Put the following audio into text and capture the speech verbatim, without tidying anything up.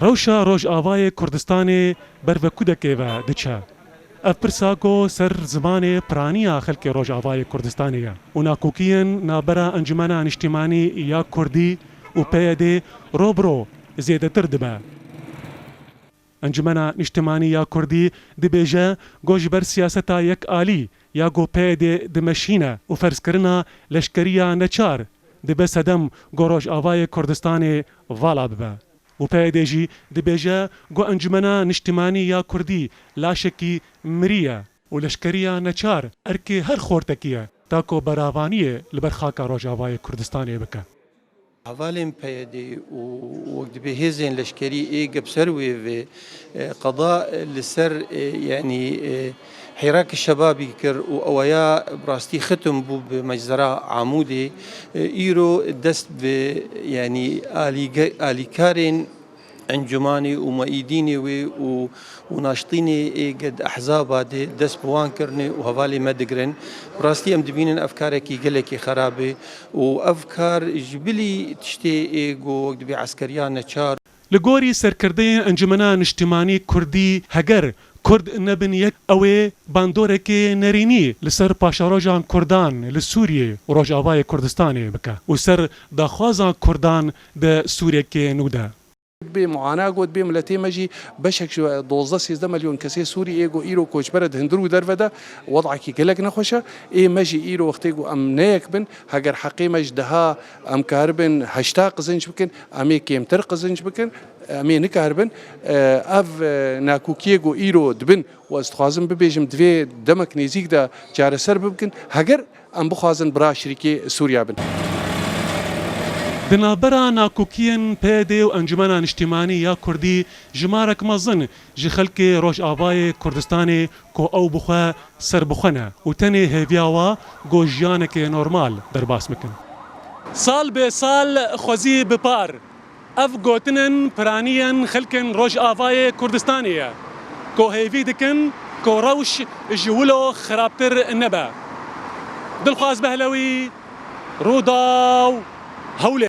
Rewşa Rojavayê Kurdistanê ber ve kudekê ve diçe? Ev pirsa ku ser zimanê piraniya xelkê Rojavayê Kurdistanê ye û nakokiyên navbera Encumena Niştimanî ya Kurdî û P Y D ro bi ro zêdetir dibe. Encumena Niştimanî ya Kurdî dibêje ku ji ber siyaseta yekalî ya ku P Y D dimeşîne û ferzkirina leşkeriya neçar dibe sedem ku Rojavayê Kurdistanê vala bibe. Û P Y D jî dibêje ku Encumena Niştimanî ya Kurdî laşekî mirî ye û leşkeriya neçar erkê her xortekî ye, ta ku beravaniyê li ber xaka Rojavayê Kurdistanê bike. Hevalên P Y D û wek dibê hêzên leşkerî ê ge bi ser wê ve, e, qeda li ser, e, yanî, e, Hîrak Şebabî kir û eweya bi rastî xitim bû bi meczera Amûdê. E, îro dest bi, yanî, alîge-, alîkarên Encûmanê û muîdînê wê û, û naştînê ê ge di ehzaba de dest bi wan kirine û hevalê me digirin. Bi rastî em dibînin ev karekî gelekî xerab e û ev kar ji bilî tiştê ê ku wek dibê eskeriya neçar. Li gorî serkirdeyên Encumena Niştimanî Kurdî, heger Kurd nebin yek, ew ê bandorekê nerînî li ser paşerojan Kurdan li Sûriyê û Rojavayê Kurdistanê bike û ser daxwazan Kurdan di Sûrekê nû de. Bê muana got, bê miletê me jî beşek ji dozdeh sêzdeh milyon kesê Sûrî ê ku îro koçber e di hundir û derve de, wedakî gelek nexweş e. Ê me jî îro wextê ku em ne yek bin, heger heqê me ji deha em karibin heşta qizinc bikin, em ê kêmtir qizinc bikin, em ê nikaribin. E, ev, e, nakokiyê ku îro dibin û ez dixwazim bibêjim, divê demek nêzîk de çareser bibikin. Heger em bixwazin bira şirîkê Sûriya bin. Di navbera nakokiyên P Y D û Encumena Niştimanî ya Kurdî jimarek mezin ji xelkê Rojavayê Kurdistanê ku ew bi xwe serbixwe ne û tenê hêviya wa ku jiyanekê normal derbas bikin. Sal bê sal xwezî bi par. Ev gotinên piraniyên xelkên Rojavayê Kurdistanê ye, ku hêvî dikin ku rewş ji wilo xirabtir nebe. Dilxwaz Behlewî, Rûdaw, Hewlêr.